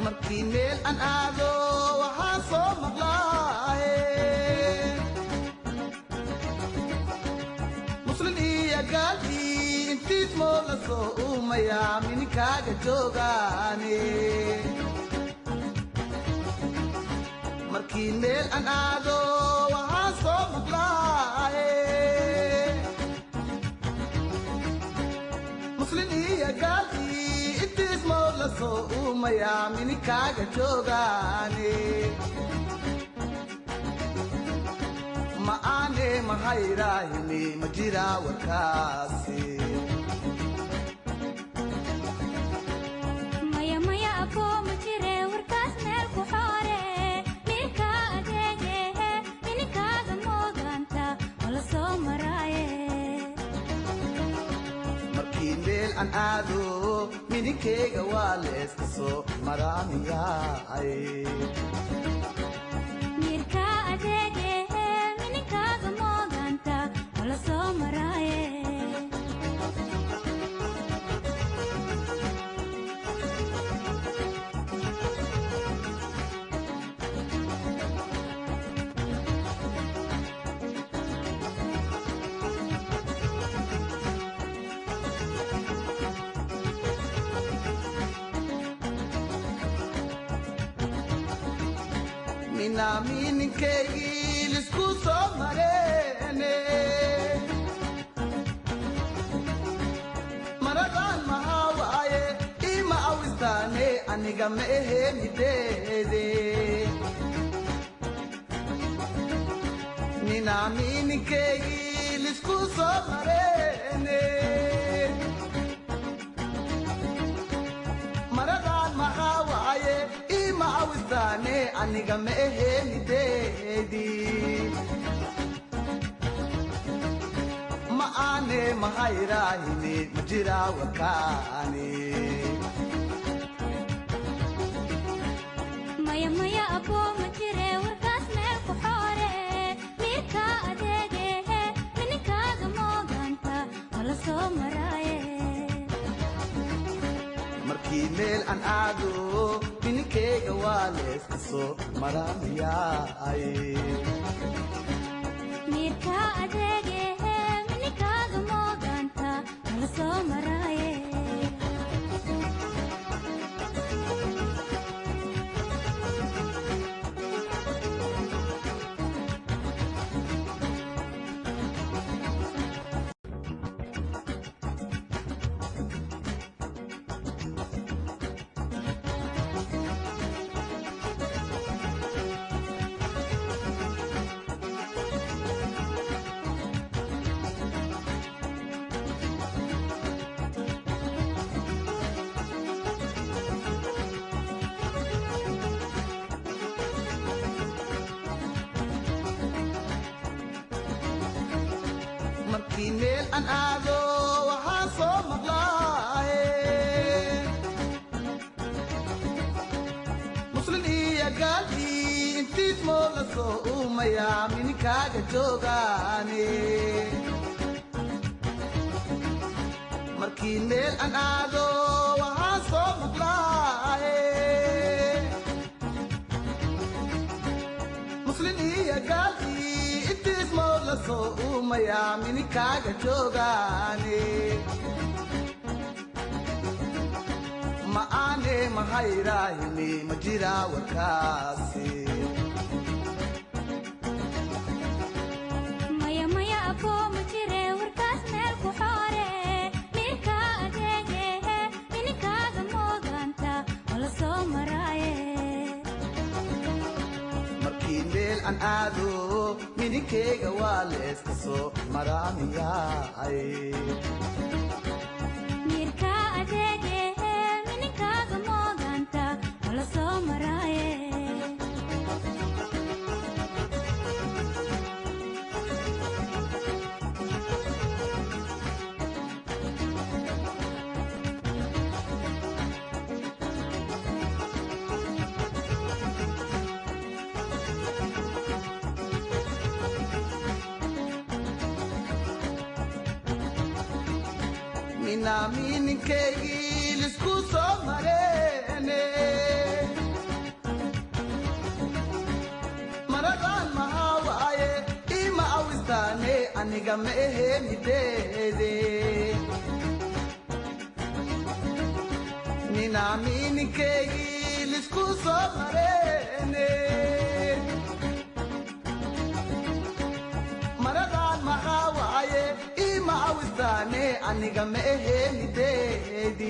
Markii meel aan aado waxaan soo maqlaaye, Muslin iyo gaalkii intiis moo la soo uumayaa mininkaaga joogaane. Markii meel aan aado waxaan soo maqlaaye, Muslin iyo gaalkii intiis moo la soo uumayaa mininkaaga joogaane. Ma aane mahayraahini, ma jiraa warkaasi? Maya, maya aboo, ma jire warkaas, meel ku xoore. Mirka adeegehe mininkaaga mooganta oo la soo maraaye. Markii meel aan aado mininkeyga waa leeska soo maraamiyaay. Mirka adeegehe mininkaaga mooganta oo la soo maraaye. Minaa mininkeygii lisku soo mareene, maradan maxaa waaye ima awistaane, aniga ma ahe mideede. Minaa mininkeygii lisku soo mareene, maradan maxaa waaye ima awistaane, aniga ma ahe mideedii. Ma aane mahayraahini, ma jiraa warkaani? Maya, maya aboo, ma jire warkaas, meel ku xoore. Mirka adeegehe mininkaaga mooganta oo la soo maraaye. Markii meel aan aado mininkeyga waa leeska soo maraamiyaay. Mirka adeegehe mininkaaga mooganta oo la soo maraaye. Markii meel aan aado waxaan soo maqlaaye, Muslin iyo gaalkii intiis moo la soo uumayaa mininkaaga joogaane. Markii meel aan aado waxaan soo maqlaaye, Muslin iyo gaalkii intiis moo la soo uumayaa mininkaaga joogaane. Ma aane mahayraahini, ma jiraa warkaasi? Maya, maya aboo, ma jire warkaas, meel ku xoore. Mirka adeegehe mininkaaga mooganta oo la soo maraaye. Markii meel aan aado mininkeyga waa leeska soo maraamiyaay. Mirka adeegehe mininkaaga mooganta oo la soo maraaye. Ninaa mininkeygii lisku soo mareene. Maradan maxaa waaye ima awistaane aniga ma ahe mideede. Ninaa mininkeygii lisku soo mareene. Maradan maxaa waaye ima awistaane aniga ma ahe mideedi.